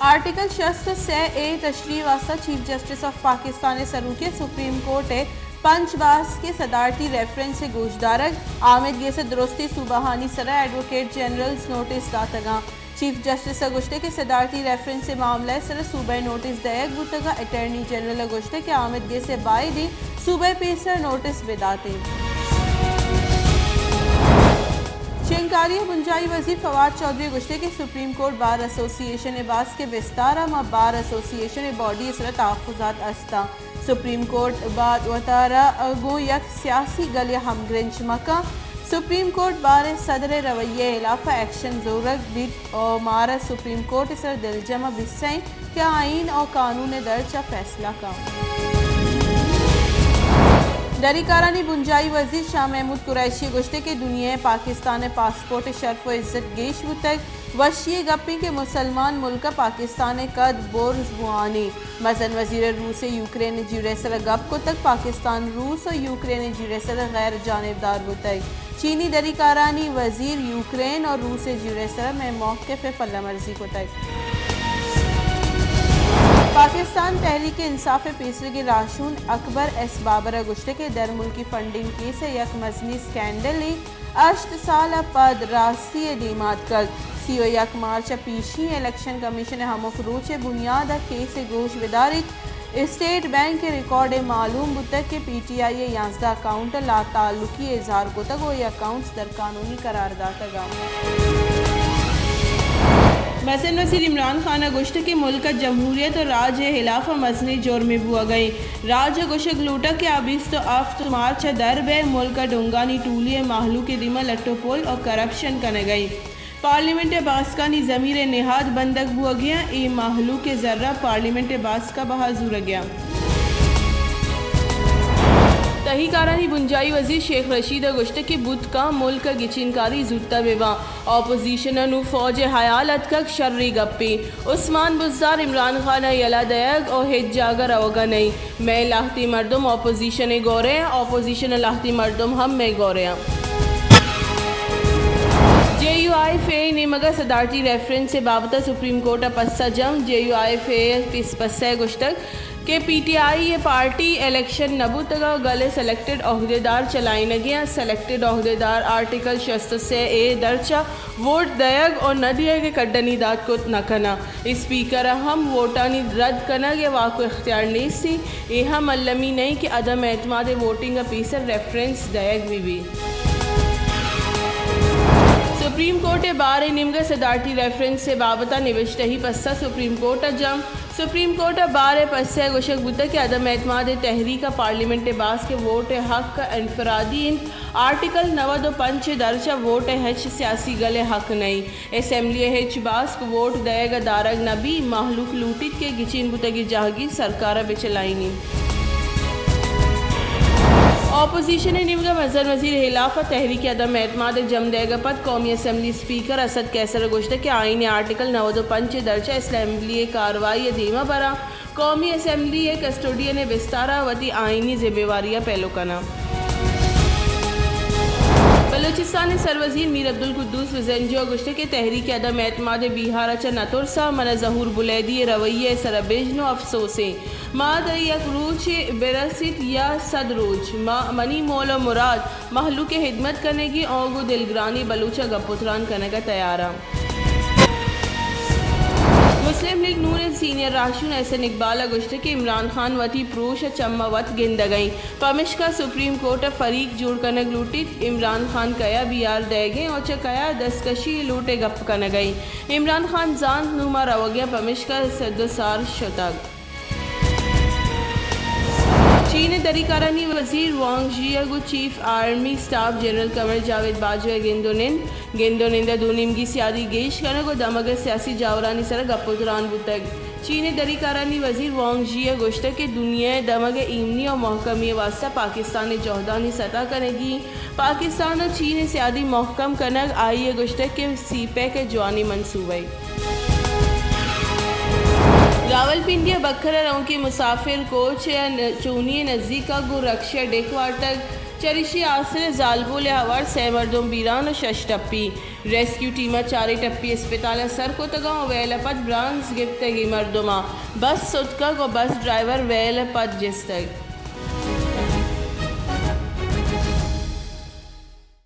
آرٹیکل شست ءُ سے اے تشریح ءِ واستہ چیف جسٹس آف پاکستان ءِ سروکی ءَ سپریم کورٹ ءِ پنچ باسک ءِ صدارتی ریفرنس ءِ گوشدارگ، آمید گس ءِ درستی صوبہانی سرا ایڈووکیٹ جنرلز نوٹس داتگاں۔ چیف جسٹس ءَ گوشتگ کہ صدارتی ریفرنس ءِ معاملہ ءِ سرا صوبہ ءَ نوٹس دئیگ بوتگ ءُ اٹارنی جنرل ءَ گوشتگ کہ آمید گس ءَ بائدیں صوبہ ءَ پیسر نوٹس بداتیں۔ شنگکاری ءِ بنجاہی وزیر فواد چوہدری ءَ گوشتگ کہ سپریم کورٹ بار ایسوسی ایشن ءِ باسک ءِ بستار ءَ ماں بار ایسوسی ایشن ءِ باڈی ءِ سرا تحفظات است اَنت۔ سپریم کورٹ بار وتارا گوں یک سیاسی گلے ءَ ہمگرنچ مہ کنت۔ سپریم کورٹ بار ءِ صدر ءِ رویہ ءِ ہلاف ءَ ایکشن زورگ بیت ءُ مارا سپریم کورٹ ءِ سرا دلجم ءَ بیسہ ایں کہ آئین ءُ قانون ءِ درچ ءَ فیصلہ کنت۔ دری کارانی بنجاہی وزیر شاہ محمود قریشی ءَ گوشتگ کہ دنیا ءَ پاکستان ءِ پاسپورٹ ءِ شرف ءُ عزت گیش بوتگ۔ وشی ءِ گپے کہ مسلمان ملک ءَ پاکستان ءِ قد برز بوان ایں۔ مزن وزیر ءَ روس ءُ یوکرین ءِ جیڑہ ءِ سرا گپ کتگ۔ پاکستان روس ءُ یوکرین ءِ جیڑہ ءِ سرا غیر جانبدار بوتگ۔ چینی دری کارانی وزیر یوکرین ءُ روس ءِ جیڑہ ءِ سرا مئے موقف ءِ پلہ مرزی کتگ۔ پاکستان تحریک انصاف ءِ پیسریگیں راہشون اکبر ایس بابر ءَ گوشتگ کہ درملکی فنڈنگ کیس ءِ یک مزنیں اسکینڈلے ہشت سال ءَ پد راستی ءِ دیما اتکگ۔ سی ءُ یک مارچ ءَ پیشی الیکشن کمیشن ءَ ہمک روچ ءِ بنیاد ءَ کیس ءِ گوش بداریت۔ اسٹیٹ بینک ءِ ریکارڈ ءَ معلوم بوتگ کہ پی ٹی آئی ءِ یازدہ اکاؤنٹ ءَ لاتعلقی اظہار کتگ ءُ اے اکاؤنٹس در قانونی قرار داتگ اَنت۔ مزن وزیر عمران خان ءَ گوشتگ کہ ملک ءَ جمہوریت ءُ راج ءِ ہلاف ءَ مزنیں جرمے بوہگ ءَ اِنت۔ راج ءَ گوشگ لوٹگ کہ آ بیست ءُ ہفت مارچ ءَ در بئے، ملک ءِ ڈونگانی ٹولی ءِ مہلوک ءِ دیما لٹ ءُ پل ءُ کرپشن کنگ ءَ اِنت۔ پارلیمنٹ ءِ باسکانی ضمیر ءِ نہاد بندگ بوہگ ءَ اِنت، اے مہلوک ءِ زر ءَ پارلیمنٹ ءِ باسک ءَ بہا زورگ ءَ اَنت۔ تہی کارانی بنجاہی وزیر شیخ رشید ءَ گوشتگ کہ بوت کنت ملک ءَ گچین کاری زوت ءَ بہ بنت۔ اپوزیشن ءَ نوں فوج ءِ ہیال اتکگ، شریں گپے۔ عثمان بزدار عمران خان ءَ یلہ دئیگ ءُ ہچ جاگہ روگ ءَ نہ اِنت۔ مئے لہتیں مردم اپوزیشن ءِ گورے اَنت، اپوزیشن ءِ لہتیں مردم ہم مئے گورے اَنت۔ جے یو آئی ایف اے ءِ نیمگ ءَ صدارتی ریفرنس ءِ بابت ءَ سپریم کورٹ ءَ پسہ جنگ۔ جے یو آئی ایف اے ءِ پیسر پسہ ءَ گوشتگ کہ پی ٹی آئی ءِ پارٹی الیکشن نہ بوتگ ءُ گل ءَ سلیکٹڈ عہدیدار چلائینگ ءَ اَنت۔ سلیکٹڈ عہدیدار آرٹیکل شست ءُ سے اے درچ ءَ ووٹ دئیگ ءُ نہ دئیگ ءِ کڈنی دات کت نہ کن اَنت۔ اسپیکر ءَ ہم ووٹانی رد کنگ ءِ واک ءُ اختیار نیست اِنت۔ اے ہم المی نہ اِنت کہ عدم اعتماد ءِ ووٹنگ ءَ پیسر ریفرنس دئیگ بہ بیت۔ سپریم کورٹ ءِ بار ءِ نیمگ ءَ صدارتی ریفرنس ءِ بابت ءَ نبشتہی پسہ۔ سپریم کورٹ ءَ جم۔ سپریم کورٹ ءِ بار ءِ پسہ ءَ گوشگ بوتگ کہ عدم اعتماد ءِ تحریک ءَ پارلیمنٹ ءِ باسک ءِ ووٹ ءِ حق انفرادی اِنت۔ آرٹیکل نود ءُ پنچ ءِ درچ ءَ ووٹ ءِ ہچ سیاسی گل ءِ حق نہ اِنت۔ اسمبلی ءِ ہچ باسک ووٹ دئیگ ءَ دارگ نہ بیت۔ مہلوک لوٹیت کہ گچین بوتگیں جہگیر سرکار ءَ بہ چلائینیت۔ اپوزیشن ءِ نیمگ ءَ مزن وزیر ءِ ہلاف ءَ تحریک عدم اعتماد ءِ جم دئیگ ءَ پد قومی اسمبلی اسپیکر اسد قیصر ءَ گوشتگ کہ آئین ءِ آرٹیکل نود ءُ پنچ ءِ درچ ءَ اسمبلی ءِ کاروائی ءَ دیما براں۔ قومی اسمبلی ءِ کسٹوڈین ءِ بستار ءَ وتی آئینی ذمہ واری ءَ پیلو کناں۔ بلوچستان ءِ سروزیر میر عبدالقدوس بزنجو ءَ گوشتگ کہ تحریک عدم اعتماد ءَ بیہار ءَ چہ نہ ترساں، من ءَ ظہور بلیدی ءِ رویہ ءِ سرا بژن ءُ افسوس اِنت۔ ما ترا یک روچے بہ رسیت یا صد روچ، ما، منی مول ءُ مراد مہلوک ءِ ہدمت کنگ اِنت ءُ گوں دلگرانیں بلوچ ءَ گپ ءُ تران کنگ ءَ تیار آں۔ مسلم لیگ نون ءِ سینئر راہشون احسن اقبال ءَ گوشتگ کہ عمران خان وتی پروش ءَ چم ءَ وت گندگ ءَ اِنت، پمشکا سپریم کورٹ ءَ فریق جوڑ کنگ لوٹیت۔ عمران خان کئے ءَ بیہار دئیگ ءَ اِنت ءُ چہ کئے ءَ دستکشی ءِ لوٹ ءِ گپ کنگ ءَ اِنت؟ عمران خان زانت نوں ما روگ ءَ ایں، پمشکا سد ءُ سار شتگ۔ چین ءِ دری کارانی وزیر وانگ ژی ءَ گوں chief army staff general Qamar Javed Bajwa ءَ گند ءُ نند، گند ءُ نند ءَ دو نیمگی سیادی گیش کنگ ءُ دمگ ءِ سیاسی جاورانی سرا گپ ءُ تران بوتگ۔ چین ءِ دری کارانی وزیر وانگ ژی ءَ گوشتگ کہ دنیا ءِ دمگ ءِ ایمنی ءُ مھکمی ءِ واستہ پاکستان ءِ جہدانی ستا کنگی اِنت۔ پاکستان ءُ چین ءِ سیادی مھکم کنگ، آئی ءَ گوشتگ کہ سی پیک ءِ جوانیں منصوبہ اے۔ راولپنڈی ءَ بکر ءَ روکیں مسافر کوچ ءِ چونی ءِ نزیک ءَ گوں رکشہ ءَ ڈیک وارتگ۔ چریشی ء آسر ء زالبول ء ہوار سئے مردم بیران ء شش ٹپی۔ ریسکیو ٹیم ء چاریں ٹپی اسپتال ء سر کتگ ء ویل ء پد برانز گپتگیں مردماں بس ستکگ ء بس ڈرائیور ویل ء پد جستگ۔